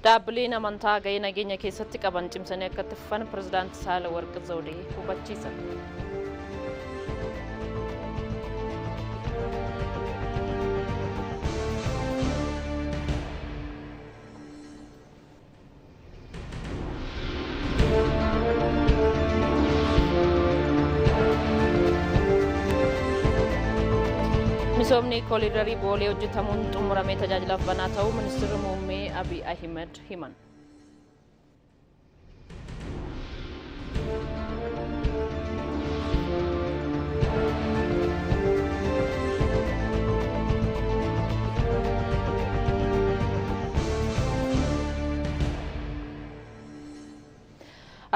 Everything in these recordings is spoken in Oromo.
Dhaabbileen amantaa gahee nageenya keessatti qaban cimsanii akka itti fufan Pirezidaanti Saahilawarq Zawudee hubachiisan. Misoomni koliidarii Boolee hojjetamuun xumuramee tajaajilaaf banaa ta'uu Ministirri Muummee Abiy Ahimed himan.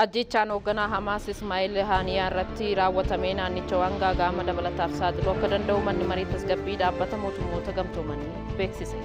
Ajjeechaan hoogganaa Hamaas Ismaa'il Haaniyaa irratti raawwatamee naannicha waan gaaga'ama dabalataaf saaxiluu akka danda'u manni marii tasgabbii dhaabbata mootummoota gamtoomanii beeksise.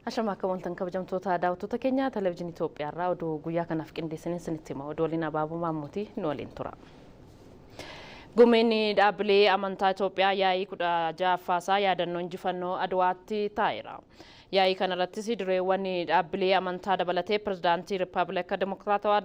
Ashama akka waltan kabajamtoota daawwattoota keenya televezyiinii Itoophiyaa irraa oduu guyyaa kanaaf qindeessine isinitti hima. Oduu waliin Abaaboo Maammooti nu waliin tura. Gumiin dhaabbilee amantaa Itoophiyaa yaa'ii 16ffaasaa yaadannoo injifannoo Adwaatti taa'eera. Yaa'ii kanarrattis dureewwan dhaabbilee amantaa dabalatee pirezidaantii Rippaabilika Dimokiraatawaa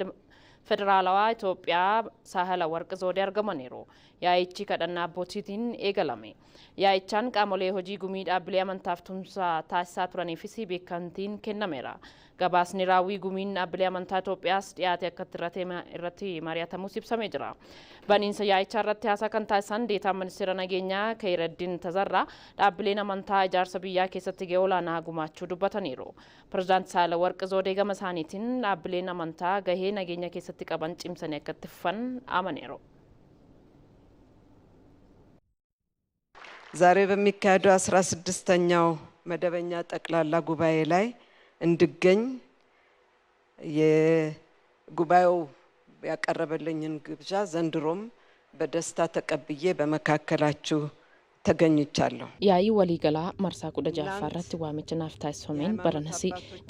Federaalawaa Itoophiyaa Saahalawarq Zawudee argamaniiru. Yaa'ichi kadhannaa abbootiitiin eegalame. Yaa'ichaan qaamolee hojii gumii dhaabbilee amantaaf tumsa taasisaa turaniifis beekamtiin kennameera. Gabaasni raawwii gumiin dhaabbilee amantaa Itoophiyaas dhiyaate akka irratti mari'atamus ibsamee jira. Baniinsa yaa'ichaa irratti haasaa kan taasisan deetaan ministeera nageenyaa Keeyraddin Tazarraa dhaabbileen amantaa ijaarsa biyyaa keessatti gahee olaanaa gumaachuu dubbataniiru. Pirezidaanti Saahilawarq Zawudee gama isaaniitiin dhaabbileen amantaa gahee nageenya keessatti qaban cimsanii akka itti fufan dhaamaniiru. ዛሬ በሚካሄደው 16ኛው መደበኛ ጠቅላላ ጉባኤ ላይ እንድገኝ የጉባኤው ያቀረበልኝን ግብዣ ዘንድሮም በደስታ ተቀብዬ በመካከላችሁ ተገኝቻለሁ። Yaa'ii waliigalaa marsaa 16ffaa irratti waamicha naaf taasifameen baranas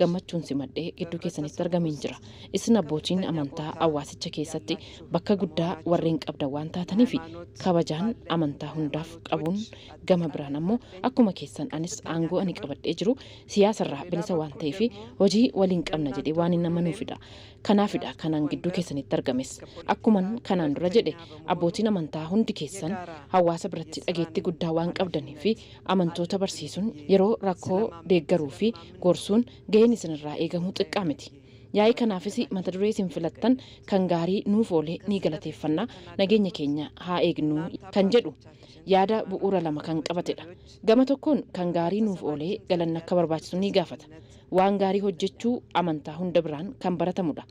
gammachuun simadhee gidduu keessanitti argameen jira. Isin abbootiin amantaa hawaasicha keessatti bakka guddaa warreen qabdan waan taataniif kabajaan amantaa hundaaf qabuun gama biraan ammoo akkuma keessan anis aangoo ani qabadhee jiru siyaasarraa bilisa waan ta'eef hojii waliin qabna jedhee waan hin amanuufidha. Kanaafidha kanaan gidduu keessanitti argames. Akkuman kanaan dura jedhe abbootiin amantaa hundi keessan hawaasa biratti dhageettii guddaa waan qabdanii fi amantoota barsiisuun yeroo rakkoo deeggaruu fi gorsuun gaheen isinirraa eegamu xiqqaa miti. Yaa'ii kanaafis mata duree isin filattan kan gaarii nuuf oolee ni galateeffannaa nageenya keenya haa eegnu kan jedhu yaada bu'uura lama kan qabatedha. Gama tokkoon kan gaarii nuuf oolee galanni akka barbaachisu ni gaafata. Waan gaarii hojjechuu amantaa hunda biraan kan baratamudha.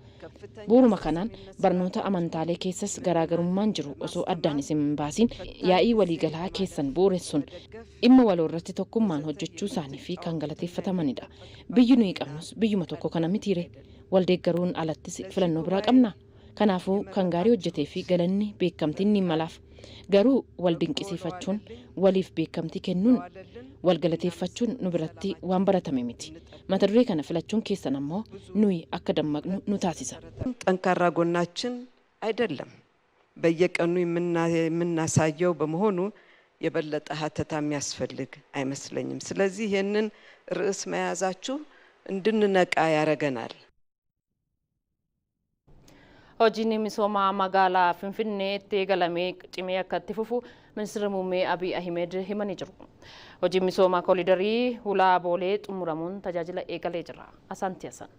Bu'uuruma kanaan barnoota amantaalee keessas garaagarummaan jiru osoo addaan isin baasiin yaa'ii waliigalaa keessan bu'uuressuun dhimma waloo irratti tokkummaan hojjechuu isaanii fi kan galateeffatamanidha. Biyyi nuyi qabnus biyyuma tokko kana mitiire. Wal deeggaruun alattis filannoo biraa qabna. Kanaafuu kan gaarii hojjetee fi galanni beekamtiin ni malaaf. Garuu wal dinqisiifachuun waliif beekamtii kennuun wal galateeffachuun nu biratti waan baratame miti. Mata duree kana filachuun keessan ammoo nuyi akka dammaqnu nu taasisa. ጠንካራ ጎናችን አይደለም። በየቀኑ የምናሳየው በመሆኑ የበለጠ ሀተታ የሚያስፈልግ አይመስለኝም። ስለዚህ ይህንን ርዕስ መያዛችሁ እንድንነቃ ያደርገናል። Hojiin misoomaa magaalaa Finfinneetti eegalamee cimee akka itti fufu ministeerri muummee Abiy Ahimed himanii jiru. Hojiin misoomaa koolidarii hulaa Boolee xumuramuun tajaajila eegalee jira. Asaanti Hasan.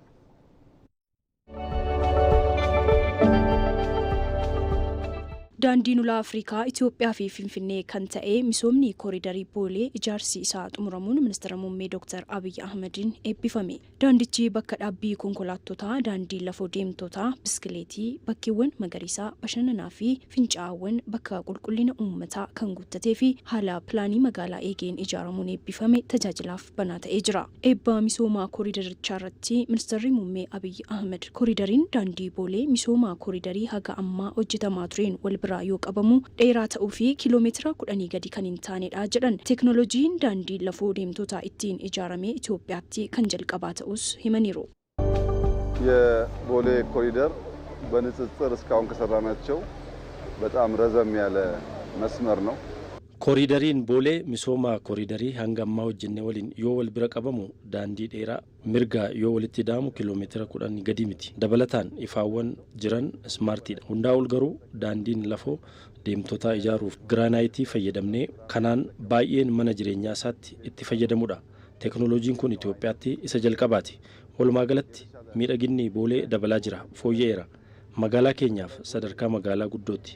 Daandiin ulaa Afrikaa Itoophiyaa fi Finfinnee kan ta'e misoomni kooridarii Boolee ijaarsi isaa xumuramuun ministeera muummee Dr. Abiy Ahmediin eebbifame. Daandichi bakka dhaabbii konkolaattotaa, daandii lafoo deemtotaa, biskileetii, bakkeewwan magariisaa, bashannanaa fi fincaa'aawwan bakka qulqullina uummataa kan guuttatee fi haala pilaanii magaalaa eegeen ijaaramuun eebbifame tajaajilaaf banaa ta'ee jira. Eebba misoomaa kooridarichaa irratti ministeerri muummee Abiy Ahmed kooriidariin daandii Boolee misooma kooridarii haga ammaa hojjetamaa tureen wal bira bira yoo qabamu dheeraa ta'uu fi kiiloomeetira 10 gadi kan hin taanedha jedhan. Teeknooloojiin daandii lafoo deemtotaa ittiin ijaarame Itoophiyaatti kan jalqabaa ta'us himaniiru. የቦሌ ኮሪደር በንጽጽር እስካሁን ከሰራናቸው በጣም ረዘም ያለ መስመር ነው። Kooriidariin Boolee misooma kooriidarii hanga ammaa hojjenne waliin yoo wal bira qabamu daandii dheeraa mirga yoo walitti daamu kiiloomeetira 10 gadi miti. Dabalataan ifaawwan jiran ismaartiidha. Hundaa ol garuu daandiin lafoo deemtotaa ijaaruuf giraanaayitii fayyadamnee kanaan baay'een mana jireenyaa isaatti itti fayyadamudha. Teeknooloojiin kun Itoophiyaatti isa jalqabaati. Walumaa galatti miidhaginni Boolee dabalaa jira, fooyya'eera. Magaalaa keenyaaf sadarkaa magaalaa guddootti.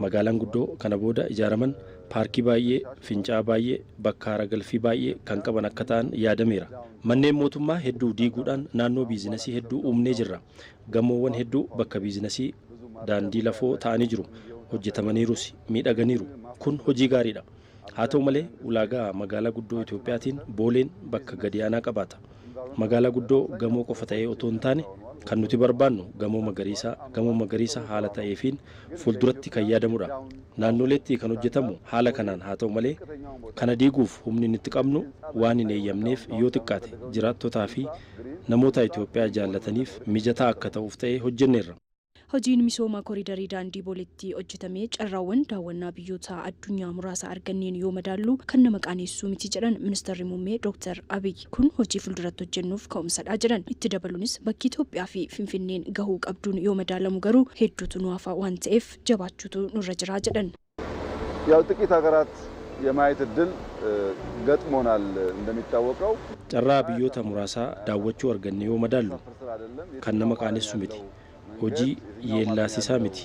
Magaalaan guddoo kana booda ijaaraman paarkii baay'ee, fincaa'aa baay'ee, bakka haara galfii baay'ee kan qaban akka ta'an yaadameera. Manneen mootummaa hedduu diiguudhaan naannoo biizinasii hedduu uumnee jirra. Gamoowwan hedduu bakka biizinasii daandii lafoo ta'anii jiru. Hojjetamaniirus, miidhaganiiru. Kun hojii gaariidha. Haa ta'u malee ulaagaa magaalaa guddoo Itoophiyaatiin Booleen bakka gadi aanaa qabaata. Magaalaa guddoo gamoo qofa ta'ee otoo hin taane kan nuti barbaannu gamoo magariisaa, gamoo magariisa haala ta'eefiin fuulduratti kan yaadamudha. Naannoleetti kan hojjetamu haala kanaan haa ta'u malee kana diiguuf humni nuti qabnu waan hin eeyyamneef yoo xiqqaate jiraattotaa fi namoota Itoophiyaa jaallataniif mijataa akka ta'uuf ta'ee hojjenneerra. Hojiin misooma kooriidarii daandii Booleetti hojjetame carraawwan daawwannaa biyyoota addunyaa muraasa arganneen yoo madaallu kan nama qaaneessuu miti jedhan ministeerri muummee Dr. Abiy. Kun hojii fuulduratti hojjennuuf ka'umsadha jedhan. Itti dabaluunis bakki Itoophiyaa fi Finfinneen gahuu qabduun yoo madaalamu garuu hedduutu nu hafa waan ta'eef jabaachuutu nurra jira jedhan. ያው ጥቂት ሀገራት የማየት እድል ገጥሞናል እንደሚታወቀው። Carraa biyyoota muraasaa daawwachuu arganne yoo madaallu kan nama qaanessu miti. Hojii yeellaasisaa miti.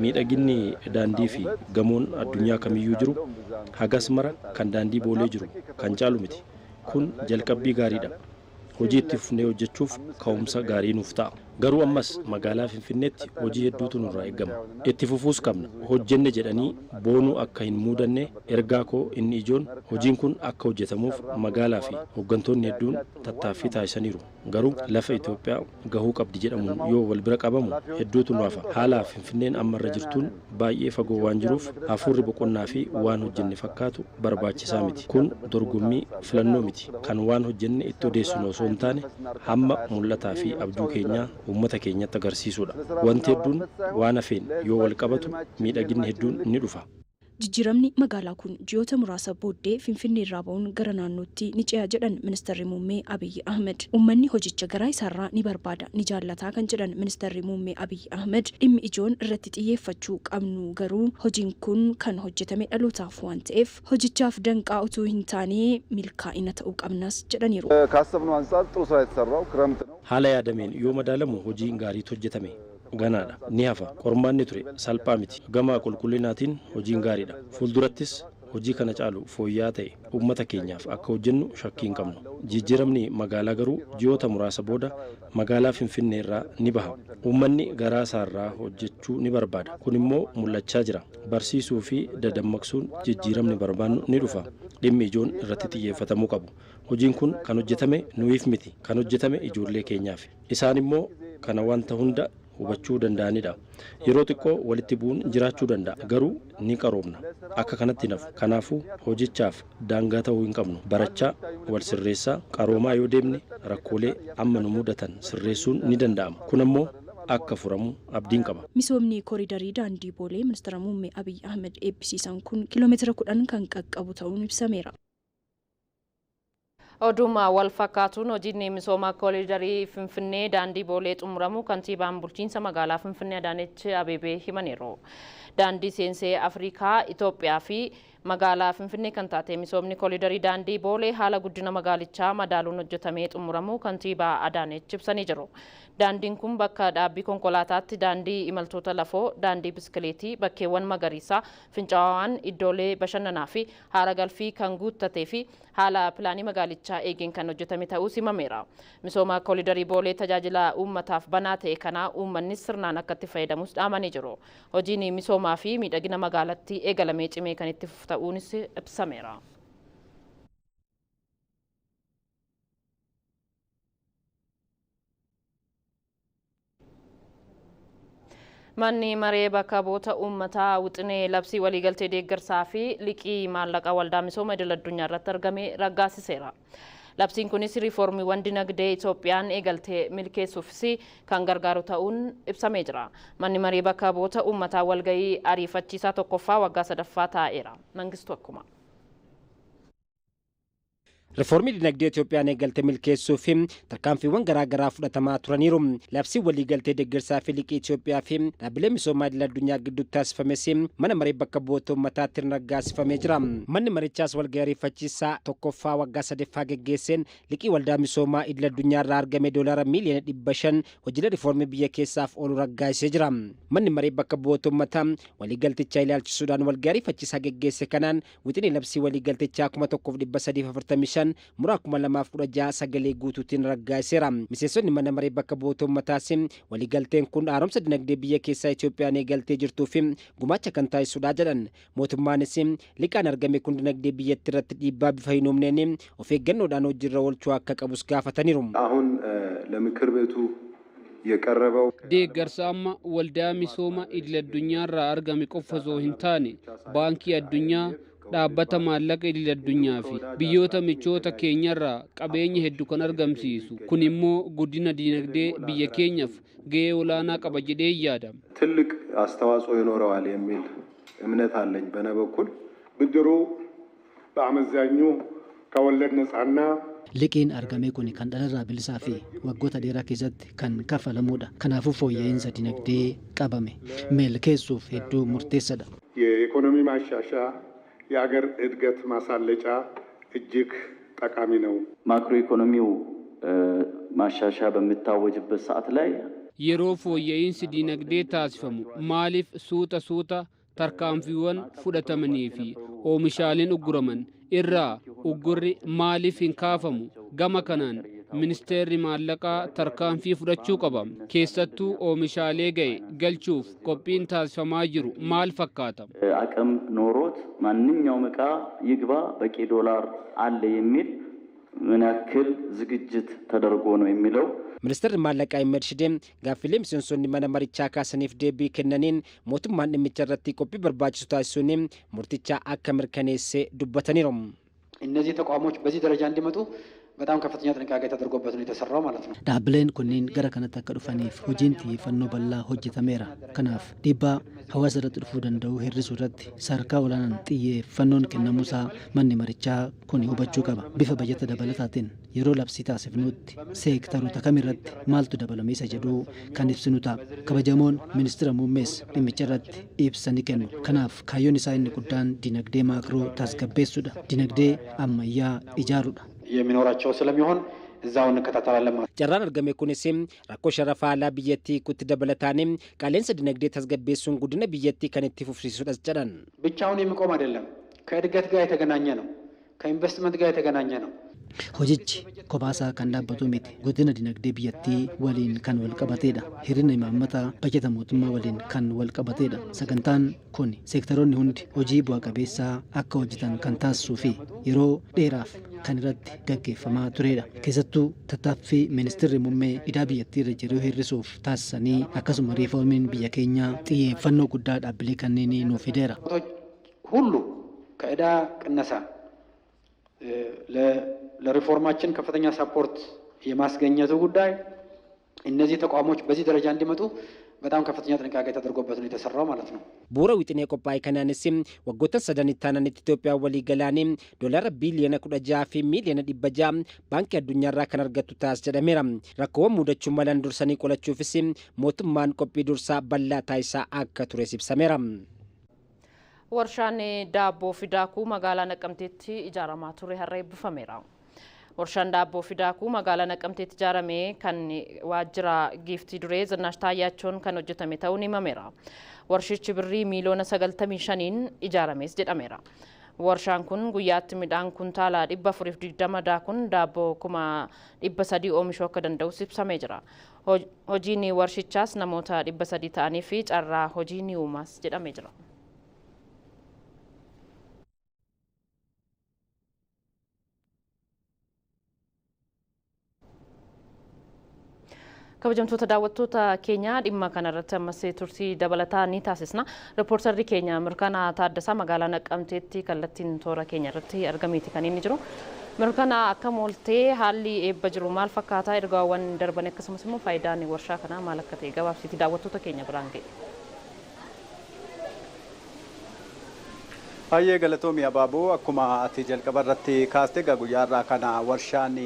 Miidhaginni daandii fi gamoon addunyaa kamiyyuu jiru hagas mara kan daandii Boolee jiru kan caalu miti. Kun jalqabbii gaariidha. Hojii itti fufnee hojjechuuf ka'umsa gaarii nuuf ta'a. Garuu ammas magaalaa Finfinneetti hojii hedduutu nurraa eegama. Itti fufuus qabna. Hojjenne jedhanii boonuu akka hin muudanne ergaa koo inni ijoon hojiin kun akka hojjetamuuf magaalaa fi hooggantoonni hedduun tattaaffii taasisaniiru. Garuu lafa Itoophiyaa gahuu qabdi jedhamuun yoo wal bira qabamu hedduutu nu hafa. Haala Finfinneen ammarra jirtuun baay'ee fagoo waan jiruuf hafuurri boqonnaa fi waan hojjenne fakkaatu barbaachisaa miti. Kun dorgommii filannoo miti. Kan waan hojjenne itti odeessinu osoo hin taane hamma mul'ataa fi abjuu keenyaa uummata keenyatti agarsiisudha. Wanti hedduun waan hafeen yoo wal qabatu miidhaginni hedduun ni dhufa. Jijjiiramni magaalaa kun ji'oota muraasa booddee Finfinnee irraa ba'uun gara naannootti ni ce'a jedhan ministeerri muummee Abiy Ahmed. Uummanni hojicha garaa isaarraa ni barbaada, ni jaallataa kan jedhan ministeerri muummee Abiy Ahmed dhimmi ijoon irratti xiyyeeffachuu qabnu garuu hojiin kun kan hojjetame dhalootaaf waan ta'eef hojichaaf danqaa utuu hin taane milkaa'ina ta'uu qabnas jedhaniiru. ካሰብነው አንጻር ጥሩ ስራ የተሰራው ክረምት ነው። Haala yaadameen yoo madaalamu hojiin gaariitu hojjetame. Ganaadha, ni hafa. Qormaanni ture salphaa miti. Gama qulqullinaatiin hojiin gaariidha. Fuuldurattis hojii kana caalu fooyya'aa ta'e uummata keenyaaf akka hojjennu shakkii hin qabnu. Jijjiiramni magaalaa garuu ji'oota muraasa booda magaalaa Finfinnee irraa ni baha. Uummanni garaa isaarraa hojjechuu ni barbaada. Kun immoo mul'achaa jira. Barsiisuu fi dadammaqsuun jijjiiramni barbaannu ni dhufa. Dhimmi ijoon irratti xiyyeeffatamuu qabu. Hojiin kun kan hojjetame nuyiif miti, kan hojjetame ijoollee keenyaaf. Isaan immoo kana wanta hunda hubachuu danda'anidha. Yeroo xiqqoo walitti bu'uun jiraachuu danda'a. Garuu ni qaroomna. Akka kanatti nafu. Kanaafuu hojichaaf daangaa ta'uu hin qabnu. Barachaa, wal sirreessaa, qaroomaa yoo deemne rakkoolee amma nu mudatan sirreessuun ni danda'ama. Kun ammoo akka furamu abdiin qaba. Misoomni kooriidarii daandii Boolee ministeera muummee Abiy Ahmed eebbisiisan kun kiiloomeetira 10 kan qaqqabu ta'uun ibsameera. Oduma wal fakkaatuun hojiin misooma kooriidarii Finfinnee daandii Boolee xumuramu kantiibaan bulchiinsa magaalaa Finfinnee Adaanech Abeebee himaniiru. Daandii seensee Afrikaa Itoophiyaa fi magaalaa Finfinnee kan taate misoomni kooriidarii daandii Boolee haala guddina magaalichaa madaaluun hojjetamee xumuramu kantiibaa Adaanech ibsanii jiru. Daandiin kun bakka dhaabbii konkolaataatti daandii imaltoota lafoo, daandii biskileetii, bakkeewwan magariisaa, fincaa'aawwan, iddoolee bashannanaa fi haara galfii kan guuttatee fi haala pilaanii magaalichaa eegeen kan hojjetame ta'uu himameera. Misooma kooriidarii Boolee tajaajila uummataaf banaa ta'e kana uummanni sirnaan akka itti fayyadamus dhaamanii jiru. Hojiin misoomaa fi miidhagina magaalattii eegalamee cimee kan itti fufu ta'uunis ibsameera. Manni maree bakka bu'oota uummataa wixinee labsii waliigaltee deeggarsaa fi liqii maallaqaa waldaa misooma idil addunyaa irratti argame raggaasiseera. Labsiin kunis riiformiiwwan dinagdee Itoophiyaan eegaltee milkeessuufis kan gargaaru ta'uun ibsamee jira. Manni maree bakka bu'oota uummataa walgahii ariifachiisaa tokkoffaa waggaa sadaffaa taa'eera. Mangistuu akkuma. Rifoormii dinagdee Itoophiyaan eegalte milkeessuu fi tarkaanfiiwwan garaa garaa fudhatamaa turaniiru. Labsiin waliigaltee deeggarsaa fi liqii Itoophiyaa fi dhaabbilee misoomaa idil addunyaa gidduutti taasifames mana maree bakka bu'oota uummataatti raggaasifamee jira. Manni marichaas walgahii ariifachiisaa tokkoffaa waggaa sadaffaa geggeesseen liqii waldaa misoomaa idil addunyaa irraa argame $500 miiliyoona hojiilee rifoormii biyya keessaaf oolu raggaasisee jira. Manni maree bakka bu'oota uummataa waliigaltichaa ilaalchisuudhaan walgahii ariifachiisaa geggeesse kanaan wixinee labsii waliigaltichaa 1345 muraa 2016 sagalee guutuutiin raggaasiseera. Miseensonni mana maree bakka bu'oota uummataas waliigalteen kun haaromsa dinagdee biyya keessaa Itoophiyaan eegaltee jirtuu fi gumaacha kan taasisudha jedhan. Mootummaanis liqaan argame kun dinagdee biyyattii irratti dhiibbaa bifa hin uumneen of eeggannoodhaan hojiirra oolchuu akka qabus gaafataniiru. አሁን ለምክር ቤቱ የቀረበው Deeggarsa amma waldaa misooma idil addunyaarraa argame qofa osoo hin taane, Baankii Addunyaa, dhaabbata maallaqa idil addunyaa fi biyyoota michoota keenyarraa qabeenya hedduu kan argamsiisu kun immoo guddina diinagdee biyya keenyaaf gahee olaanaa qaba jedhee yaada. ትልቅ አስተዋጽኦ ይኖረዋል የሚል እምነት አለኝ በእኔ በኩል። ብድሩ በአመዛኙ ከወለድ ነፃና Liqiin argame kun kan dhalarraa bilisaa fi waggoota dheeraa keessatti kan kafalamudha. Kanaafuu fooyya'insa dinagdee qabame milkeessuuf hedduu murteessaadha. የኢኮኖሚ ማሻሻያ፣ የአገር እድገት ማሳለጫ እጅግ ጠቃሚ ነው። ማክሮ ኢኮኖሚው ማሻሻያ በሚታወጅበት ሰዓት ላይ Yeroo fooyya'insi diinagdee taasifamu maaliif suuta suuta tarkaanfiiwwan fudhatamanii fi oomishaaleen ugguraman irraa uggurri maaliif hin kaafamu? Gama kanaan ministeerri maallaqaa tarkaanfii fudhachuu qaba. Keessattuu oomishaalee ga'e galchuuf qophiin taasifamaa jiru maal fakkaata? አቅም ኖሮት ማንኛውም ዕቃ ይግባ በቂ ዶላር አለ የሚል ምን ያክል ዝግጅት ተደርጎ ነው የሚለው። Ministeerri maallaqaa Ahmed Shidee gaaffilee miseensonni mana marichaa kaasaniif deebii kennaniin mootummaan dhimmicha irratti qophii barbaachisu taasisuun murticha akka mirkaneesse dubbataniiru. እነዚህ ተቋሞች በዚህ ደረጃ እንዲመጡ በጣም ከፍተኛ ጥንቃቄ ተደርጎበት ነው የተሰራው ማለት ነው። Dhaabbileen kunniin gara kanatti akka dhufaniif hojiin xiyyeeffannoo bal'aa hojjetameera. Kanaaf dhiibbaa hawaasa irratti dhufuu danda'u hir'isuu irratti sadarkaa olaanaan xiyyeeffannoon kennamuusaa manni marichaa kun hubachuu qaba. Bifa bajata dabalataatiin yeroo labsii taasifnutti seektaroota kamirratti maaltu dabalame isa jedhuu kan ibsinu ta'a. Kabajamoon ministeera muummees dhimmicha irratti ibsa ni kennu. Kanaaf kaayyoon isaa inni guddaan dinagdee maakroo tasgabbeessuudha. Dinagdee ammayyaa ijaaruudha. የሚኖራቸው ስለሚሆን እዛው እንከታተላለን ማለት ነው። Carraan argame kunis rakkoo sharafa alaa biyyattii hiikuutti dabalataan qaala'insa dinagdee tasgabbeessuun guddina biyyattii kan itti fufsiisudha jedhan. ብቻውን የሚቆም አይደለም። ከእድገት ጋር የተገናኘ ነው። ከኢንቨስትመንት ጋር የተገናኘ ነው። Hojichi kophaasaa kan dhaabbatu miti. Guddina dinagdee biyyattii waliin kan wal qabateedha. Hir'ina imaammataa bajata mootummaa waliin kan wal qabateedha. Sagantaan kun seektaroonni hundi hojii bu'a qabeessaa akka hojjetan kan taasisuu fi yeroo dheeraaf kan irratti gaggeeffamaa turedha. Keessattuu tattaaffii ministeerri muummee idaa biyyattii irra jiru hir'isuuf taasisanii akkasuma riiformiin biyya keenyaa xiyyeeffannoo guddaa dhaabbilee kanneenii nuuf fideera. ሁሉ ከዕዳ ቅነሳ ለሪፎርማችን ከፍተኛ ሳፖርት የማስገኘቱ ጉዳይ እነዚህ ተቋሞች በዚህ ደረጃ እንዲመጡ በጣም ከፍተኛ ጥንቃቄ ተደርጎበት ነው የተሰራው ማለት ነው። Bu'uura wixinee qophaa'e kanaanis waggoota sadan itti aananitti Itoophiyaan walii galaanii $1600 miiliyoona baankii addunyaarraa kan argattu taas jedhameera. Rakkoowwan mudachuu malan dursanii qolachuufis mootummaan qophii dursaa bal'aa taasisaa akka tures ibsameera. Warshaan daabboo fi daakuu magaalaa Naqamteetti ijaaramaa ture har'a eebbifameera. Warshaan daabboo fi daakuu magaalaa Naqamteetti ijaarame kan waajjira giiftii duree Zinnaash Taayyaachoon kan hojjetame ta'uun himameera. Warshichi birrii 95 miiliyoona ijaarames jedhameera. Warshaan kun guyyaatti midhaan kuntaala 420 daakuun daabboo 300,000 oomishuu akka danda'us ibsamee jira. Hojiin warshichaas namoota 300 ta'anii fi carraa hojii ni uumas jedhamee jira. Kabajamtoota daawwattoota keenya, dhimma kanarratti ammas turtii dabalataa ni taasisna. Riippoortarri keenya Mirkanaa Taaddasaa magaalaa Naqqamteetti kallattiin toora keenya irratti argameeti kan inni jiru. Mirkanaa, akkam ooltee? Haalli eebba jiru maal fakkaataa? Ergaawwan darban akkasumas immoo faayidaan warshaa kanaa maal akka ta'e gabaabsiitii daawwattoota keenya biraan ga'e. Baay'ee galatoomi, Abaaboo. Akkuma ati jalqaba irratti kaaste, egaa guyyaa irraa kana warshaan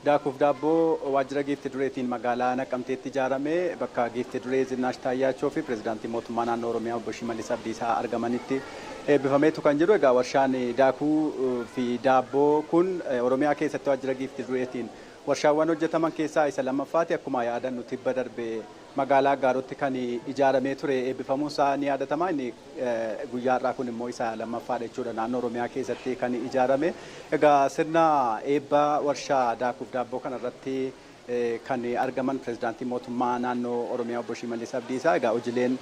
daakuuf daabboo waajjira giifti dureetiin magaalaa Naqamteetti ijaarame bakka giifti duree Zinnaash Taayyaachoo fi pirezidaantii mootummaa naannoo Oromiyaa obbo Shimallis Abdiisaa argamanitti eebbifameetu kan jiru. Egaa warshaan daakuu fi daabboo kun Oromiyaa keessatti waajjira giifti dureetiin warshaawwan hojjetaman keessaa isa lammaffaati. Akkuma yaadannu, tibba darbe magaalaa Aggaarotti kan ijaaramee ture eebbifamuun isaa ni yaadatama. Inni guyyaa har'aa kun immoo isa lammaffaadha jechuudha, naannoo Oromiyaa keessatti kan ijaarame. Egaa sirna eebba warshaa daakuuf daabboo kanarratti kan argaman pirezidaantii mootummaa naannoo Oromiyaa obbo Shimallis Abdiisaa, egaa hojiileen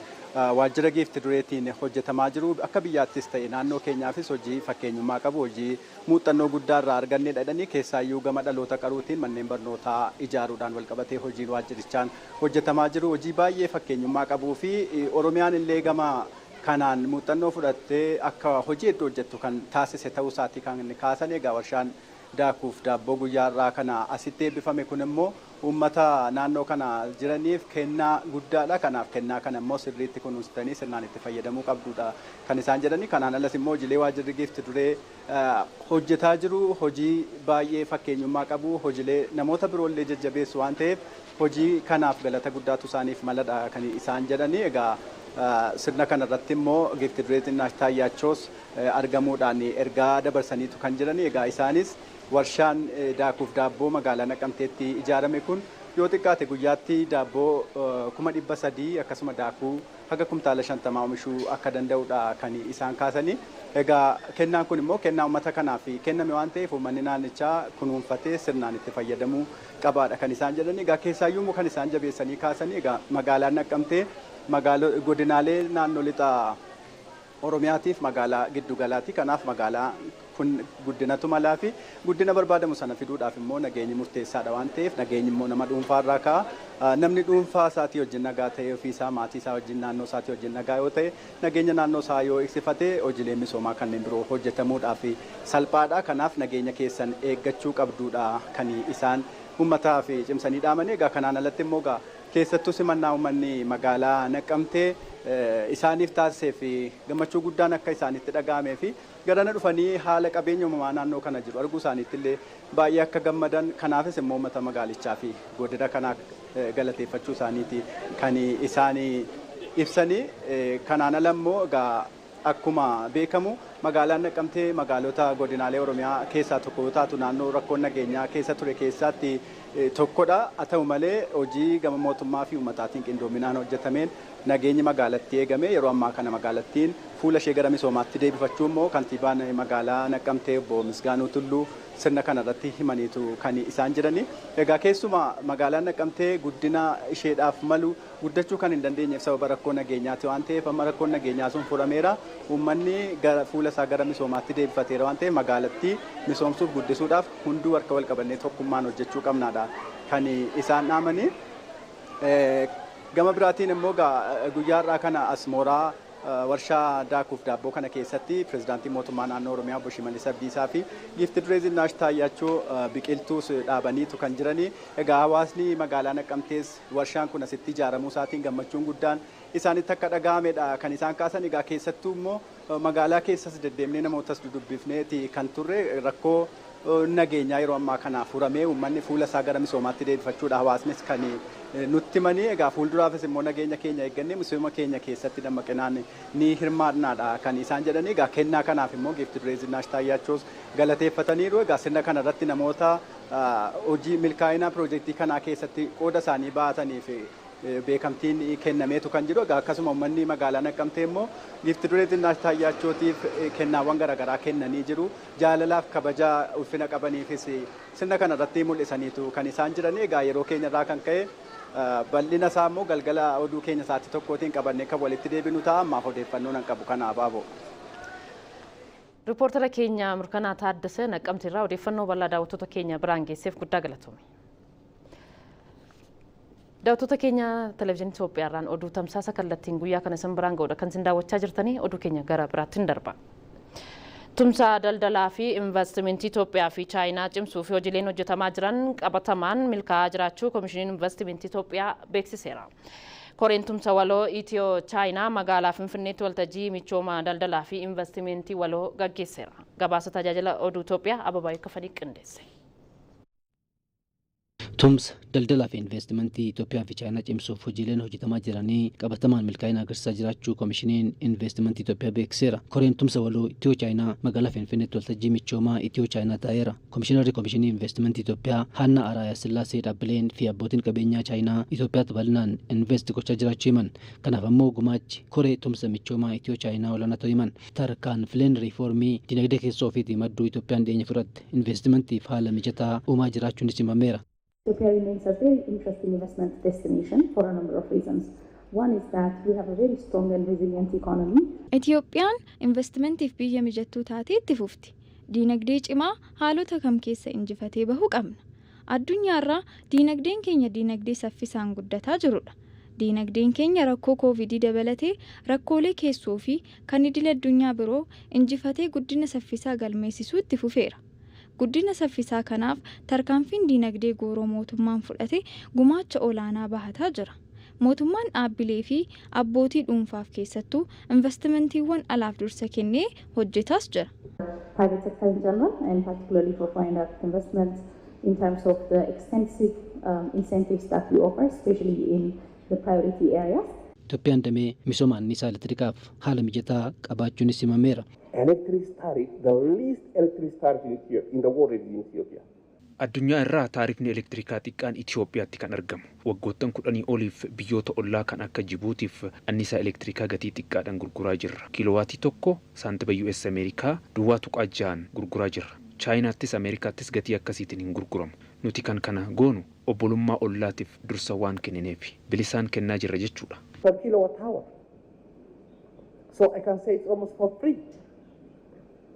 waajjira giifti dureetiin hojjetamaa jiru akka biyyaattis ta'e naannoo keenyaafis hojii fakkeenyummaa qabu, hojii muuxannoo guddaa irraa argannedha jedhanii, keessaayyuu gama dhaloota qaruutiin manneen barnootaa ijaaruudhaan walqabatee hojiin waajjirichaan hojjetamaa jiru hojii baay'ee fakkeenyummaa qabuu fi Oromiyaan illee gama kanaan muuxannoo fudhattee akka hojii hedduu hojjettu kan taasise ta'uu isaatii kan kaasan. Egaa warshaan daakuuf daabboo guyyaa irraa kana asitti eebbifame kun immoo uummata naannoo kana jiraniif kennaa guddaadha. Kanaaf kennaa kana immoo sirriitti kunuunsitanii sirnaan itti fayyadamuu qabdudha kan isaan jedhani. Kanaan alas immoo hojiilee waajjirri giifti duree hojjetaa jiru hojii baay'ee fakkeenyummaa qabu, hojiilee namoota biroollee jajjabeessu waan ta'eef hojii kanaaf galata guddaatu isaaniif maladha kan isaan jedhani. Egaa sirna kanarratti immoo giifti duree Zinnaash Taayyaachoos argamuudhaan ergaa dabarsaniitu kan jirani. Egaa isaanis warshaan daakuuf daabboo magaalaa Naqamteetti ijaarame kun yoo xiqqaate guyyaatti daabboo 300,000 akkasuma daakuu haga kumtaala 50 oomishuu akka danda'udha kan isaan kaasanii. Egaa kennaan kun immoo kennaa uummata kanaaf kenname waan ta'eef uummanni naannichaa kunuunfatee sirnaan itti fayyadamuu qabaadha kan isaan jedhani. Egaa keessaayyuu immoo kan isaan jabeessanii kaasanii, egaa magaalaan Naqamtee godinaalee naannoo lixa Oromiyaatiif magaalaa giddugalaati. Kanaaf magaalaa kun guddinatu malaa fi guddina barbaadamu sana fiduudhaaf immoo nageenyi murteessaadha waan ta'eef, nageenyi immoo nama dhuunfaa irraa ka'a. Namni dhuunfaa isaatii wajjin nagaa ta'e, ofii isaa, maatii isaa wajjin, naannoo isaatii wajjin nagaa yoo ta'e, nageenya naannoo isaa yoo eegsifate, hojiileen misoomaa kanneen biroo hojjetamuudhaaf salphaadha. Kanaaf nageenya keessan eeggachuu qabduudha kan isaan uummataaf cimsanii dhaamanii. Egaa kanaan alatti immoo egaa keessattuu simannaa uummanni magaalaa Naqamtee isaaniif taasisee fi gammachuu guddaan akka isaanitti dhaga'amee fi garana dhufanii haala qabeenya uumamaa naannoo kana jiru arguu isaaniitti illee baay'ee akka gammadan, kanaafis immoo uummata magaalichaa fi godina kanaa galateeffachuu isaaniiti kan isaan ibsanii. Kanaan ala immoo egaa akkuma beekamu magaalaan Naqamtee magaalota godinaalee Oromiyaa keessaa tokko yoo taatu, naannoo rakkoon nageenyaa keessa ture keessaatti tokkodha. Haa ta'u malee hojii gama mootummaa fi uummataatiin qindoominaan hojjetameen nageenyi magaalattii eegame yeroo ammaa kana magaalattiin fuula ishee gara misoomaatti deebifachuu immoo kantiibaan magaalaa Naqamtee obbo Misgaanuu Tulluu sirna kanarratti himaniitu kan isaan jirani. Egaa keessumaa magaalaan Naqamtee guddina isheedhaaf malu guddachuu kan hin dandeenyeef sababa rakkoo nageenyaati waan ta'eef, amma rakkoon nageenyaa sun furameera. Uummanni gara fuula isaa gara misoomaatti deebifateera waan ta'eef, magaalattii misoomsuuf guddisuudhaaf hunduu harka wal qabannee tokkummaan hojjechuu qabnaadha kan isaan dhaamanii. Gama biraatiin immoo guyyaa har'aa kana as mooraa warshaa daakuuf daabboo kana keessatti pirezidaantii mootummaa naannoo Oromiyaa obbo Shimallis Abdiisaa fi giifti duree Zinnaash Taayyaachoo biqiltuus dhaabaniitu kan jiranii. Egaa hawaasni magaalaa Naqamtees warshaan kun asitti ijaaramuu isaatiin gammachuun guddaan isaanitti akka dhaga'amedha kan isaan kaasan. Egaa keessattuu immoo magaalaa keessas deddeemnee namootas dudubbifneeti kan turre, rakkoo nageenyaa yeroo ammaa kana furamee uummanni fuula isaa gara misoomaatti deebifachuudha hawaasnis kan nutti himanii. Egaa fuulduraafis immoo nageenya keenya eeggannee misooma keenya keessatti dammaqinaan ni hirmaannaadha kan isaan jedhanii. Egaa kennaa kanaaf immoo giifti duree Zinnaash Taayyaachoos galateeffataniiru. Egaa sirna kana irratti namoota hojii milkaa'ina piroojeektii kanaa keessatti qooda isaanii baataniif beekamtiin kennameetu kan jiru. Egaa akkasuma uummanni magaalaa Naqqamtee immoo giifti duree Zinnaash Taayyaachootiif kennaawwan garaagaraa kennanii jiru. Jaalalaaf kabaja ulfina qabaniifis sirna kana irratti mul'isaniitu kan isaan jiran. Egaa yeroo keenya irraa kan ka'e bal'ina isaa immoo galgala oduu keenya sa'aatii 1tiin qabannee kan walitti deebinu ta'a. Ammaaf odeeffannoo nan qabu kana, Abaaboo. Riippoortara keenya Mirkanaa Taaddasee Naqqamte irraa odeeffannoo bal'aa daawwattoota keenya biraan geesseef guddaa galatoomi. Daawwattoota keenya, Televezyiinii Itoophiyaarraan oduu tamsaasa kallattiin guyyaa kana isin biraan ga'uudha kan isin daawwachaa jirtanii. Oduu keenya gara biraatti darba. Tumsa daldalaa fi investimentii Itoophiyaa fi Chaayinaa cimsuu fi hojiileen hojjetamaa jiran qabatamaan milkaa'aa jiraachuu Koomishiniin Investimentii Itoophiyaa beeksiseera. Koreen tumsa waloo Itiyoo Chaayinaa magaalaa Finfinneetti waltajjii michooma daldalaa fi investimentii waloo gaggeesseera. Gabaasa Tajaajila Oduu Itoophiyaa Ababaayuu Kafanii qindeesse. Tumsa daldalaa fi investimentii Itoophiyaa fi Chaayinaa cimsuuf hojiileen hojjetamaa jiranii qabatamaan milkaa'ina agarsiisaa jiraachuu Koomishiniin Investimentii Itoophiyaa beeksiseera. Koreen tumsa waloo Itiyoo Chaayinaa magaalaa Finfinneetti waltajjii michoomaa Itiyoo Chaayinaa taa'eera. Komishinarri Koomishinii Investimentii Itoophiyaa Haannaa Araayaa Sillaasee dhaabbileen fi abbootiin qabeenyaa Chaayinaa Itoophiyaatti bal'inaan invest gochaa jiraachuu himan. Kanaaf ammoo gumaachi koree tumsa michoomaa Itiyoo Chaayinaa olaanaa ta'uu himan. Tarkaanfileen riifoormii dinagdee keessoo ofiitii madduu Itoophiyaan dhiyeenya fudhatte investimentiif haala mijataa uumaa jiraachuunis himameera. Ethiopia remains a very interesting investment destination for a number of reasons. One is that we have a very strong and resilient economy. Itiyoophiyaan investimentiif biyya mijattuu taatee itti fufti. Diinagdee cimaa haalota kam keessa injifatee bahuu qabna. Addunyaarraa diinagdeen keenya diinagdee saffisaan guddataa jirudha. Diinagdeen keenya rakkoo Koovidii dabalatee rakkoolee keessoo fi kan idil addunyaa biroo injifatee guddina saffisaa galmeessisuu itti fufeera. Guddina saffisaa kanaaf tarkaanfiin diinagdee gooroo mootummaan fudhate gumaacha olaanaa bahataa jira. Mootummaan dhaabbilee fi abbootii dhuunfaaf, keessattuu investimentiiwwan alaaf dursa kennee hojjetaas jira. Private sector in general and particularly for foreign direct investment in terms of the extensive incentives that we offer, especially in the priority areas. Itoophiyaan damee misooma anniisaa elektirikaaf haala mijataa qabaachuunis himameera. Electric tariff, the least electric tariff in Ethiopia, in the world is in Ethiopia. Addunyaa irraa taarifni elektirikaa xiqqaan Itoophiyaatti kan argamu. Waggoottan 10 oliif biyyoota ollaa kan akka Jibuutiif anniisaa elektirikaa gatii xiqqaadhaan gurguraa jirra. Kiilowaatii tokko saantima US Ameerikaa 0.6n gurguraa jirra. Chaayinaattis Ameerikaattis gatii akkasiitiin hin gurguramu. Nuti kan kana goonu obbolummaa ollaatiif dursa waan kennineef bilisaan kennaa jirra jechuudha. Per kilowatt hour. So I can say it's almost for free.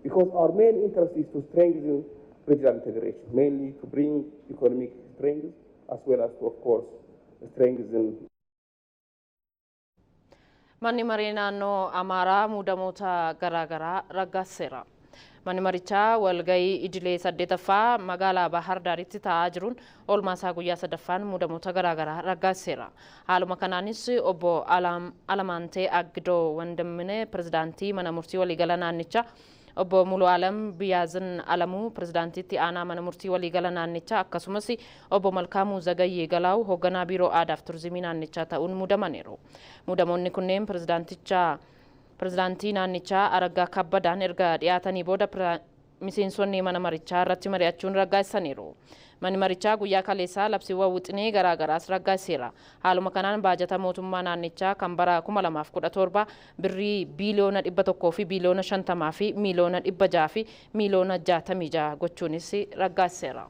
Because our main interest is to strengthen regional integration, mainly to bring economic strength as well as to, of course, strengthen Manni maree naannoo Amaaraa muudamoota garaagaraa raggaasiseera. Manni marichaa walgahii idilee saddeetaffaa magaalaa Bahar Daaritti taa'aa jiruun oolmaa guyyaa sadaffaan muudamoota garaagaraa raggaasiseera. Haaluma kanaanis obbo Alamaantee Aggidoo Wandimminee pirezidaantii mana murtii waliigala naannichaa, obbo Mulu Alam Biyaazin Alamuu pirezidaantiitti aanaa mana murtii waliigala naannichaa, akkasumas obbo Malkaamuu Zagayyee Galaawu hoogganaa biiroo aadaaf turizimii naannichaa ta'uun muudamaniiru. Muudamoonni kunneen pirezidaanticha, pirezidaantii naannichaa Araggaa Kabbadaan erga dhiyaatanii booda miseensonni mana marichaa irratti mari'achuun raggaasisaniiru. Manni marichaa guyyaa kaleessaa labsiiwwan wixinee garaagaraas raggaasiseera. Haaluma kanaan baajata mootummaa naannichaa kan bara 2017 birrii biiliyoona 100 fi biiliyoona 50 fi miiliyoona 600 fi miiliyoona 66 gochuunis raggaasiseera.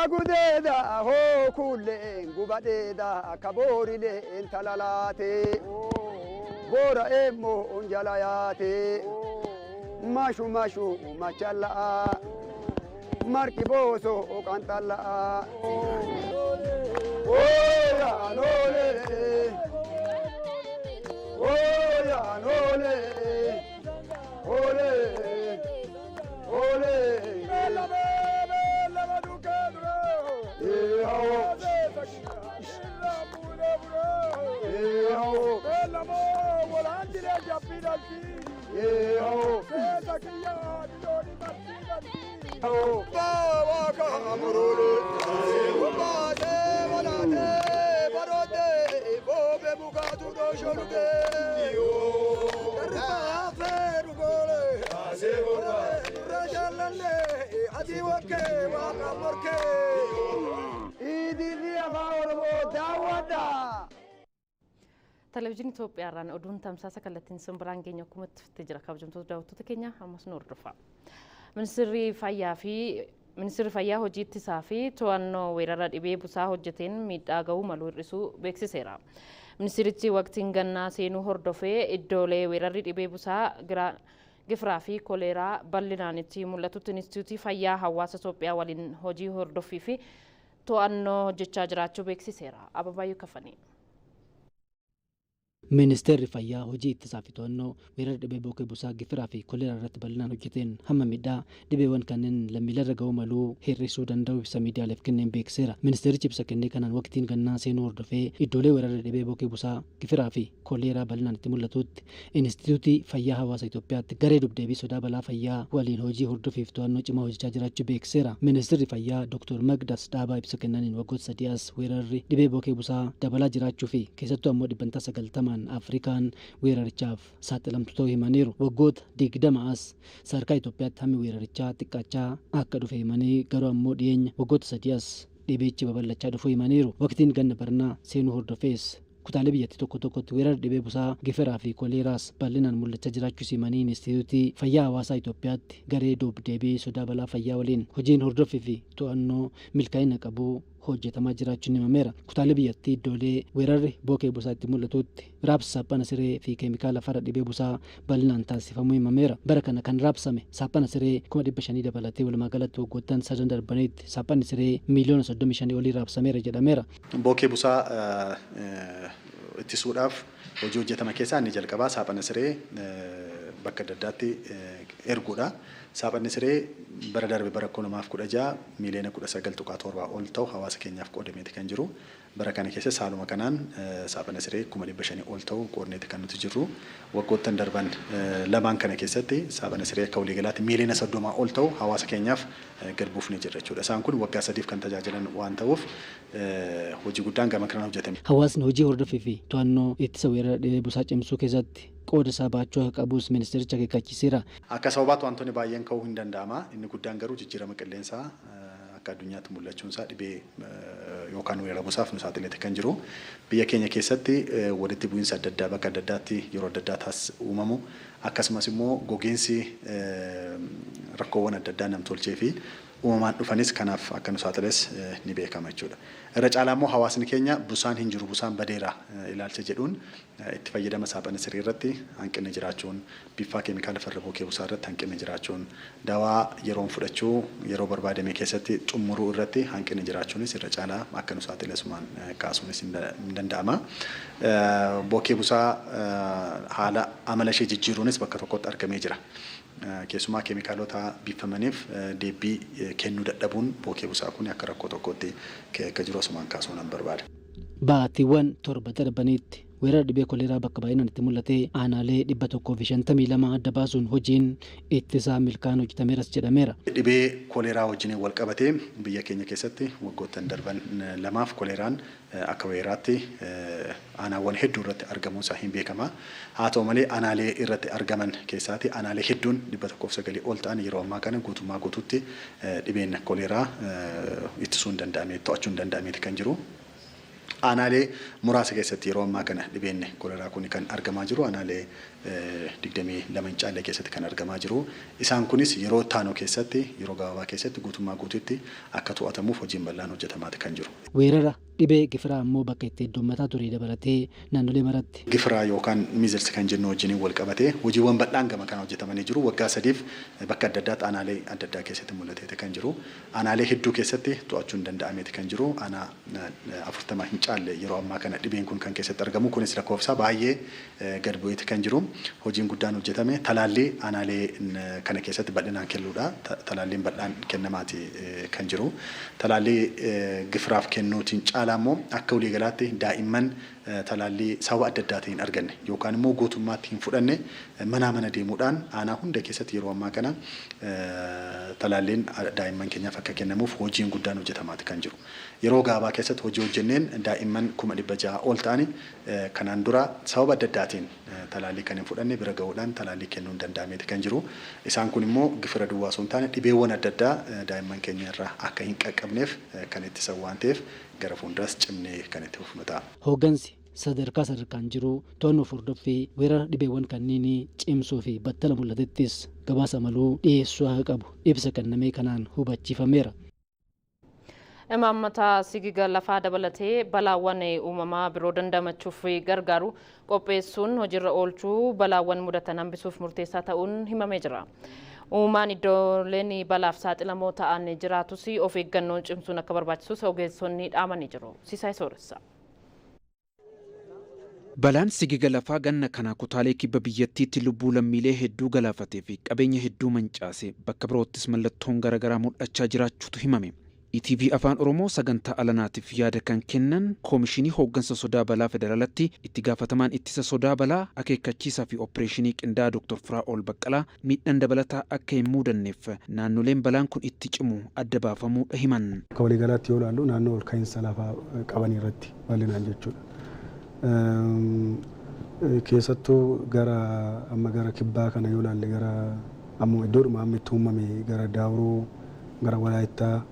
Agudeeda hoo kuuleen gubadeeda kaboorileen talalaate boora eemmoo onjala yaate mashu mashu machalla'a marqi booso qanxalla'a. Oyaanole oyaanole ole ole. Televezyiinii Itoophiyaarraan oduun tamsaasa kallattiin isin biraan keenya akkuma itti fufee jira. Kabajamtoota daawwattoota keenya, ammas nu hordofa. Ministeerri Fayyaa hojii ittisaa fi to'annoo weerara dhibee busaa hojjeteen miidhaa gahuu maluu hir'isuu beeksiseera. Ministeerichi waqtiin gannaa seenuu hordofee iddoolee weerarri dhibee busaa gifiraa fi koleeraa bal'inaan itti mul'atutti Inistituutii Fayyaa Hawaasa Itoophiyaa waliin hojii hordoffii fi to'annoo hojjechaa jiraachuu beeksiseera. Ababaayyuu Kafanii. Ministeerri Fayyaa hojii ittisaa fi to'annoo weerara dhibee bookee busaa, gifiraa fi koleeraa irratti bal'inaan hojjeteen hamma miidhaa dhibeewwan kanneen lammiileerra ga'uu maluu hir'isuu danda'u ibsa miidiyaaleef kenneen beeksiseera. Ministeerichi ibsa kennee kanaan waqtiin gannaa seenuu hordofee iddoolee weerara dhibee bookee busaa, gifiraa fi koleeraa bal'inaan itti mul'atutti Inistituutii Fayyaa Hawaasa Itoophiyaatti garee dubdeebii sodaa balaa fayyaa waliin hojii hordofiif to'annoo cimaa hojjechaa jiraachuu beeksiseera. Ministeerri Fayyaa Dr. Magdas Dhaabaa ibsa kennaniin waggoota 3 as weerarri dhibee bookee busaa dabalaa jiraachuu fi keessattuu ammoo 90% Afrikaan weerarichaaf saaxilamtu ta'uu himaniiru. Waggoota 20 as sadarkaa Itoophiyaatti hammi weerarichaa xiqqaachaa akka dhufe himanii, garuu ammoo dhiyeenya waggoota 3 as dhibichi babal'achaa dhufuu himaniiru. Waqtiin ganna barnaa seenuu hordofees kutaalee biyyattii tokko tokkotti weerara dhibee busaa, gifiraa fi koleeraas bal'inaan mul'achaa jiraachuu himanii, Inistituutii Fayyaa Hawaasaa Itoophiyaatti garee duub-deebii sodaa balaa fayyaa waliin hojiin hordoffii fi to'annoo milkaa'ina qabu hojjetamaa jiraachuun himameera. Kutaalee biyyattii iddoolee weerarri bookee busaa itti mul'atutti raabsa saaphana siree fi keemikaala farra dhibee busaa bal'inaan taasifamuu himameera. Bara kana kan raabsame saaphana siree 500,000 dabalatee walumaa galatti waggoottan sadan darbanitti saaphanni siree miiliyoona 35 olii raabsameera jedhameera. Bookee busaa ittisuudhaaf hojii hojjetama keessaa inni jalqabaa saaphana siree bakka adda addaatti erguudha. Saaphanni siree bara darbe, bara 2016, miiliyoona 19.7 ol ta'u hawaasa keenyaaf qoodameeti kan jiru. Bara kana keessa saaluma kanaan saaphana siree 500,000 ol ta'u qoodneeti kan nuti jirru. Waggoottan darban lamaan kana keessatti saaphana siree akka waliigalaatti miiliyoona 30 ol ta'u hawaasa keenyaaf gad buufnee jirra jechuudha. Isaan kun waggaa 3f kan tajaajilan waan ta'uuf hojii guddaan gama kanaan hojjetame. Hawaasni hojii hordofii fi to'annoo ittisa weerara dhibee busaa cimsuu keessatti qooda isaa baachuu akka qabus ministeericha akeekkachiiseera. Akka sababaatti wantoonni baay'een ka'uu hin danda'ama. Inni guddaan garuu jijjiirama qilleensaa akka addunyaatti mul'achuun isaa dhibee yookaan weerara busaaf nu saaxileeti kan jiru. Biyya keenya keessatti walitti bu'iinsa adda addaa bakka adda addaatti yeroo adda addaa taas uumamu, akkasumas immoo gogiinsi, rakkoowwan adda addaa namtolchee fi uumamaan dhufanis kanaaf akka nu saaxiles ni beekama jechuudha. Irra caalaa immoo hawaasni keenya busaan hin jiru, busaan badeera ilaalcha jedhuun itti fayyadama saaphana siree irratti hanqinni jiraachuun, biffaa keemikaala farra bookee busaa irratti hanqinni jiraachuun, dawaa yeroon fudhachuu, yeroo barbaadame keessatti xumuruu irratti hanqinni jiraachuunis irra caalaa akka nu saaxilesumaan kaasuunis hin danda'ama. Bookee busaa haala amala ishee jijjiiruunis bakka tokkotti argamee jira. Keessumaa keemikaalota biifamaniif deebii kennuu dadhabuun bookee busaa kun akka rakkoo tokkotti akka jiru asumaan kaasuu nan barbaada. Baatiiwwan 7 darbanitti weerara dhibee koleeraa bakka baay'inaan itti mul'ate aanaalee 152 adda baasuun hojiin ittisaa milkaa'aan hojjetameeras jedhameera. Dhibee koleeraa wajjin wal qabatee biyya keenya keessatti waggoottan darban lamaaf koleeraan akka weeraraatti aanaawwan hedduu irratti argamuun isaa hin beekama. Haa ta'u malee, aanaalee irratti argaman keessaati aanaalee hedduun 109 ol ta'an yeroo ammaa kana guutummaa guutuutti dhibeen koleeraa ittisuu hin danda'ame, to'achuu hin danda'ameeti kan jiru. Aanaalee muraasa keessatti yeroo ammaa kana dhibeen koleeraa kun kan argamaa jiru, aanaalee 22 hin caalle keessatti kan argamaa jiru. Isaan kunis yeroo taanu keessatti, yeroo gabaabaa keessatti guutummaa guutuutti akka to'atamuuf hojiin bal'aan hojjetamaati kan jiru. Weerara dhibee gifiraa ammoo bakka itti heddummataa ture dabalatee naannolee maratti. Gifiraa yookaan measles kan jennu wajjiniin wal qabatee hojiiwwan bal'aan gama kana hojjetamanii jiru. Waggaa 3f bakka adda addaatti aanaalee adda addaa keessatti mul'ateeti kan jiru. Aanaalee hedduu keessatti to'achuu hin danda'ameeti kan jiru. Aanaa 40 hin caalle yeroo ammaa kana dhibeen kun kan keessatti argamu. Kunis lakkoofsa baay'ee gad bu'eeti kan jiru. Hojiin guddaan hojjetame talaallii aanaalee kana keessatti bal'inaan kennuudha. Talaalliin bal'aan kennamaati kan jiru. Talaallii gifiraaf kennuutiin caalaa immoo akka waliigalaatti daa'imman talaallii sababa adda addaatiin hin arganne yookaan immoo guutummaatti hin fudhanne manaa mana deemuudhaan aanaa hunda keessatti yeroo ammaa kana talaalliin daa'imman keenyaaf akka kennamuuf hojiin guddaan hojjetamaati kan jiru. Yeroo gabaabaa keessatti hojii hojjenneen daa'imman 600,000 ol ta'ani kanaan dura sababa adda addaatiin talaallii kan hin fudhanne bira gahuudhaan talaallii kennuun danda'ameeti kan jiru. Isaan kun immoo gifira duwwaa osoo hin taane dhibeewwan adda addaa daa'imman keenya irraa akka hin qaqqabneef kan ittisan waan ta'eef gara fuulduraas cimnee kan itti fufnu ta'a. Hooggansi sadarkaa sadarkaan jiru to'annoo hordoffii weerara dhibeewwan kanneenii cimsuu fi battala mul'atettis gabaasa maluu dhiyeessuu akka qabu ibsa kenname kanaan hubachiifameera. Imaammata sigiga lafaa dabalatee balaawwan uumamaa biroo dandamachuuf gargaaru qopheessuun hojiirra oolchuu balaawwan mudatan hambisuuf murteessaa ta'uun himamee jira. Uumaan iddooleen balaaf saaxilamoo ta'an jiraatus of eeggannoon cimsuun akka barbaachisus ogeessonni dhaamanii jiru. Sisaay Sooressa. Balaan sigiga lafaa ganna kana kutaalee kibba biyyattiitti lubbuu lammiilee hedduu galaafatee fi qabeenya hedduu mancaase bakka biroottis mallattoon garaagaraa mul'achaa jiraachuutu himame. ETV Afaan Oromoo sagantaa alanaatiif yaada kan kennan Koomishinii Hooggansa Sodaa Balaa Federaalatti itti gaafatamaan ittisa sodaa balaa akeekkachiisaa fi opereeshinii qindaa'aa Dr. Firaa'ol Baqqalaa miidhaan dabalataa akka hin mudanneef naannoleen balaan kun itti cimu adda baafamuudha himan. Akka waliigalaatti yoo ilaallu, naannoo ol ka'iinsa lafaa qaban irratti bal'inaan jechuudha. Keessattuu gara amma gara kibbaa kana yoo ilaalle, gara amma iddoodhuma amma itti uumame, gara Daawuroo, gara Walaayittaa,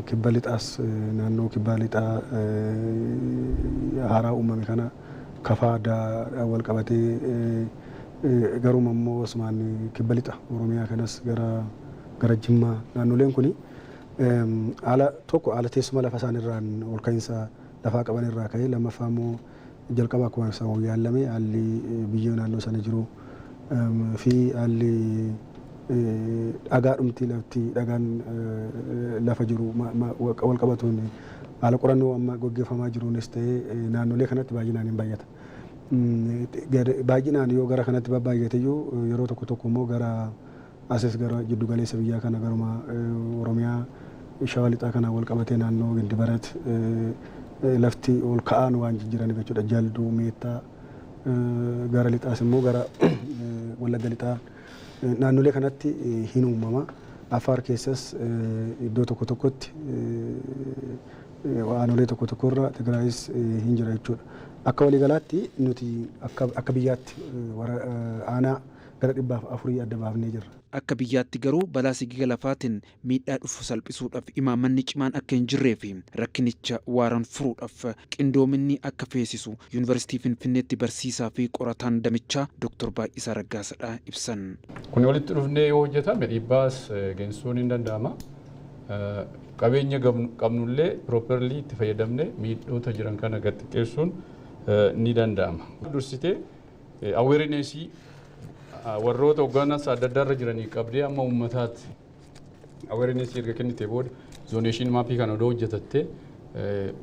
kibba lixaas, naannoo kibba lixaa haaraa uumame kana Kafaa addaa wal qabatee, garuma immoo asumaan kibba lixa Oromiyaa kanas gara Jimmaa, naannoleen kuni haala tokko haala teessuma lafa isaaniirraan ol ka'iinsa lafaa qaban irraa ka'ee, lammaffaa immoo jalqaba akkuma ibsamu yaallame haalli biyyoo naannoo sana jiru fi haalli dhagaa dhumti lafti dhagaan lafa jiru wal qabatuun, haala qorannoo amma gaggeeffamaa jiruunis ta'ee, naannolee kanatti baay'inaan hin baay'ata. Baay'inaan yoo gara kanatti babbaay'ate iyyuu, yeroo tokko tokko immoo gara asis gara jiddu galeessa biyyaa kana, garuma Oromiyaa Shawaa Lixaa kana wal qabatee naannoo Gindibarat lafti ol ka'aan waan jijjiiraniif jechuudha. Jalduu, Meettaa, gara lixaas immoo gara Wallagga Lixaa naannolee kanatti hin uumama. Affaar keessas iddoo tokko tokkotti, aanolee tokko tokkorra, Tigraayis hin jira jechuudha. Akka waliigalaatti nuti akka biyyaatti aanaa gara 400 adda baafnee jirra. Akka biyyaatti garuu balaa sigiga lafaatiin miidhaa dhufu salphisuudhaaf imaammanni cimaan akka hin jirree fi rakkinicha waaran furuudhaaf qindoominni akka feesisu Yuunivarsiitii Finfinneetti barsiisaa fi qorataan damichaa Dr. Baay'isaa Raggaasadha ibsan. Kun walitti dhufnee yoo hojjetame dhiibbaas geessisuun hin danda'ama. Qabeenya qabnullee properly itti fayyadamnee miidhoota jiran kana gad xiqqeessuun ni danda'ama. Dursitee awareness warroota hooggansa adda addaa irra jiranii qabdee amma uummataatti awareness erga kennitee booda, zonation map kana odoo hojjetattee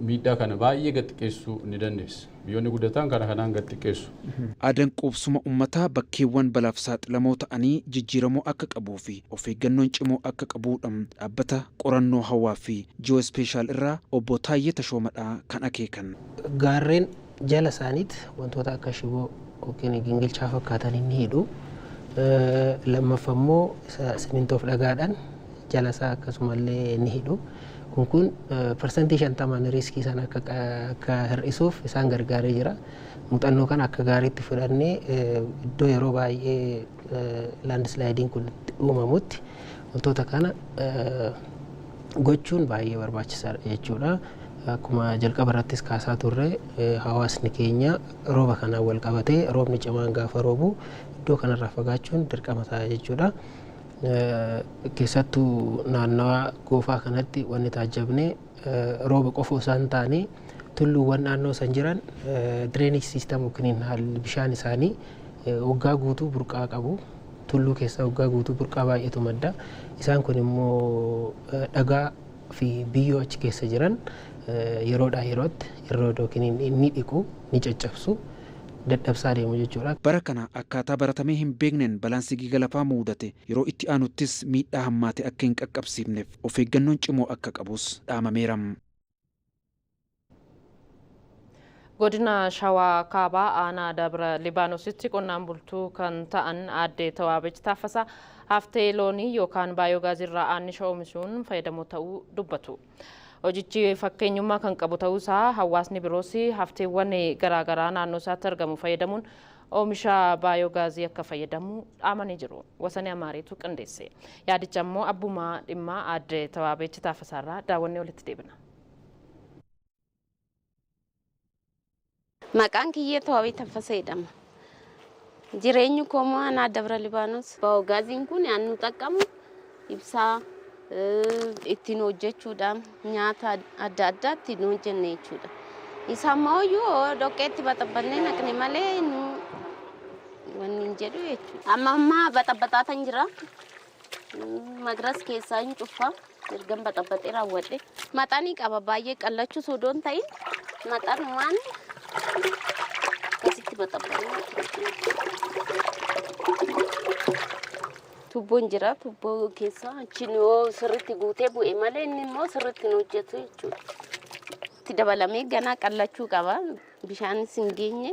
miidhaa kana baay'ee gad xiqqeessuu ni dandeessa. Biyyoonni guddatan kana kanaan gad xiqqeessu. Aadaan quubsuma uummataa bakkeewwan balaaf saaxilamoo ta'anii jijjiiramuu akka qabuu fi of eeggannoon cimoo akka qabuudha dhaabbata qorannoo hawaa fi ji'oospeeshaal irraa obbo Taayyee Tashoomadhaa kan akeekan. Gaarreen jala isaaniitti wantoota akka shiboo yookiin gingilchaa fakkaatan ni hidhu. Lammaffaa immoo simintoof dhagaadhaan jala isaa akkasumallee ni hidhu. Kun 50% risk sana akka hir'isuuf isaan gargaaree jira. Muuxannoo kana akka gaariitti fudhannee iddoo yeroo baay'ee landslideiin kun uumamutti wantoota kana gochuun baay'ee barbaachisaadha jechuudha. Akkuma jalqaba irrattis kaasaa turre, hawaasni keenya rooba kanaan wal qabatee roobni cimaan gaafa roobu iddoo kanarraa fagaachuun dirqama ta'a jechuudha. Keessattuu naannawa Goofaa kanatti wanni taajjabne, rooba qofa osoo hin taane tulluuwwan naannoo san jiran drainage system yookiin haalli bishaan isaanii waggaa guutuu burqaa qabu. Tulluu keessaa waggaa guutuu burqaa baay'eetu madda. Isaan kun immoo dhagaa fi biyyoo achi keessa jiran yeroodhaa yerootti yeroo yookiin ni dhiqu, ni caccabsu, dadhabsaa deemu jechuudha. Bara kana akkaataa baratamee hin beekneen balaan sigiga lafaa mudate yeroo itti aanuttis miidhaa hammaate akka hin qaqqabsiifneef of eeggannoon cimoo akka qabus dhaamameera. Godina Shawaa Kaabaa aanaa Dabra Libaanoositti qonnaan bultuu kan ta'an aadde Tawaabech Taaffasaa haftee loonii yookaan baayoogaazii irraa aannisha oomishuun fayyadamoo ta'uu dubbatu. Hojichi fakkeenyummaa kan qabu ta'uusaa hawaasni biroos hafteewwan garaagaraa naannoo isaatti argamu fayyadamuun oomisha baayoogaazii akka fayyadamu dhaamanii jiru. Wasanii Amaariitu qindeesse. Yaadicha immoo abbumaa dhimmaa aadde Tawaabech Taaffasaarraa daawwannee walitti deebina. Maqaan kiyyee Tawabii Taffasee jedhama. Jireenyi koo immoo aanaa Dabra Libaanos. Baayogaaziin kun kan nu xaqqamu ibsaa ittiin hojjechuudhaan nyaata adda addaa ittiin hojjenne jechuudha. Isa ammoo yoo dhoqqeetti baxabbannee naqne malee nu wanni hin jedhu jechuudha. Amma ammaa baxabbaxaa tan jira. Magras keessaa hin cuffa. Ergan baxabbaxee raawwadhe. Maxanii qaba baay'ee qallachuu osoo hin ta'in maxanumaan akkasitti baxabbanne. Tubboon jira tubboo keessa achiin yoo sirriitti guutee bu'e malee inni immoo sirriitti hin hojjetu jechuudha. Itti dabalamee ganaa qallachuu qaba. Bishaanis hin geenye.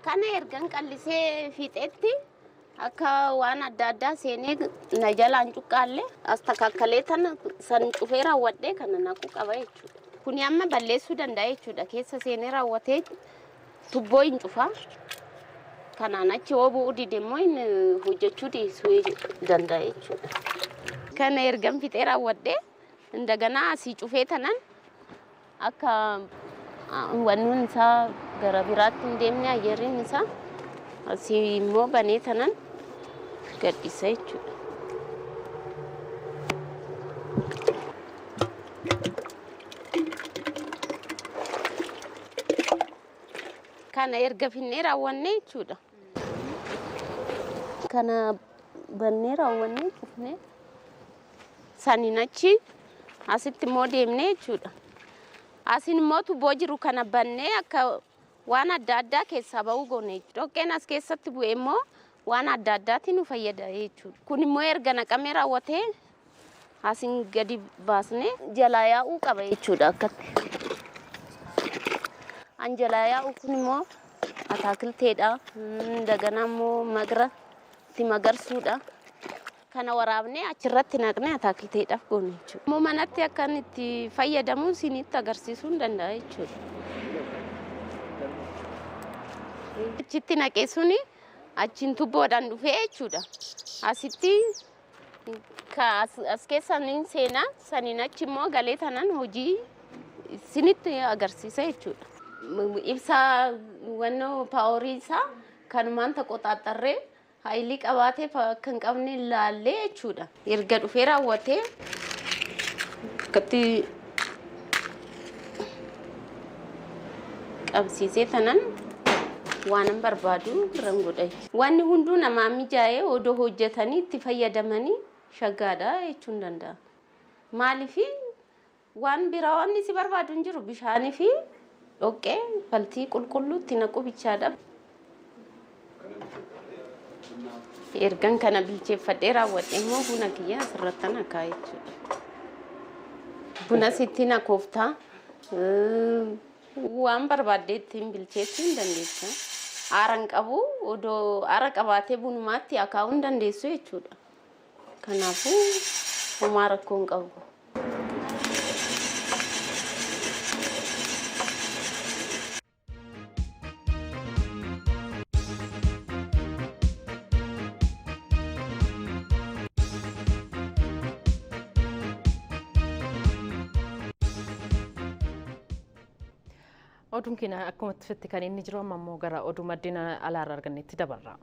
Kana ergan qallisee fixetti akka waan adda addaa seenee na jalaan cuqqaalle astakakkalee tana san cufee raawwadhee kana naquu qaba jechuudha. Kuni amma balleessuu danda'a jechuudha. Keessa seenee raawwatee tubboo hin cufa. Kanaan achi yoo bu'uu dide immoo inni hojjechuu dhiisuu danda'a jechuudha. Kana ergan fixee raawwadhee indaganaa asii cufee tanan akka wannuun isaa gara biraatti hin deemne ayyeriin isaa asii immoo banee tanan gadhiisa jechuudha. Kana erga finnee raawwanne jechuudha. Kana bannee raawwannee cufnee saniin achi asitti immoo deemnee jechuudha. Asin immoo tubboo jiru kana bannee akka waan adda addaa keessaa ba'uu goone. Dhoqqeen as keessatti bu'e immoo waan adda addaatti nu fayyada jechuudha. Kun immoo erga naqamee raawwatee asin gadi baasnee jalaa yaa'uu qaba jechuudha akkatti. An jalaa yaa'u kun immoo ataakilteedha. Daganaa immoo magra itti magarsuudha. Kana waraabnee achirratti naqnee ataakilteedhaaf goone jechuudha. Immoo manatti akka inni itti fayyadamu isinitti agarsiisuu hin danda'a jechuudha. Achitti naqee suni achiin tubboodhaan dhufee jechuudha. Asitti as keessa ni seenaa saniin achi immoo galee tanan hojii isinitti agarsiisa jechuudha. Ibsaa wannoo paaworii isaa kanumaan taqoxaaxarree haayilii qabaatee akka hin qabne laallee jechuudha. Erga dhufee raawwatee akkatti qabsiisee tanan waanan barbaadu irran godha. Wanni hunduu namaa mijaa'ee odoo hojjetanii itti fayyadamanii shaggaadha jechuun danda'a. Maaliif waan biraa wanni si barbaadu hin jiru bishaanii fi dhoqqee faltii qulqulluu itti naquu bichaadha. Ergan kana bilcheeffadhee raawwadhe immoo buna kiyya asirratti nakaa jechuudha. Buna sitti nakooftaa waan barbaadde ittiin bilcheessuu hin dandeessa. Aara hin qabu odoo aara qabaatee bunumaatti akaa'uu hin dandeessu jechuudha. Kanaafuu homaa rakkoo hin qabu. Oduun keenya akkuma itti kan inni jiru amma immoo gara oduu maddeen alaarraa argannetti dabarra.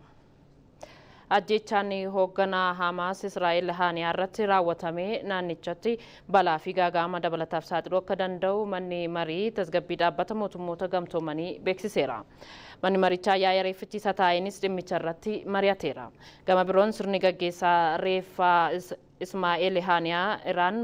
Ajjeechaan hoogganaa Hamaas Israa'el Haaniyaa irratti raawwatame naannichatti balaa fi gaaga'ama dabalataaf saaxiluu akka danda'u manni marii tasgabbii dhaabbata mootummoota gamtoomanii beeksiseera. Manni marichaa yaa'ii reeffichiisa taa'eenis dhimmicha irratti mari'ateera. Gama biroon sirni gaggeessaa reeffaa Ismaa'eel Haaniyaa Iraan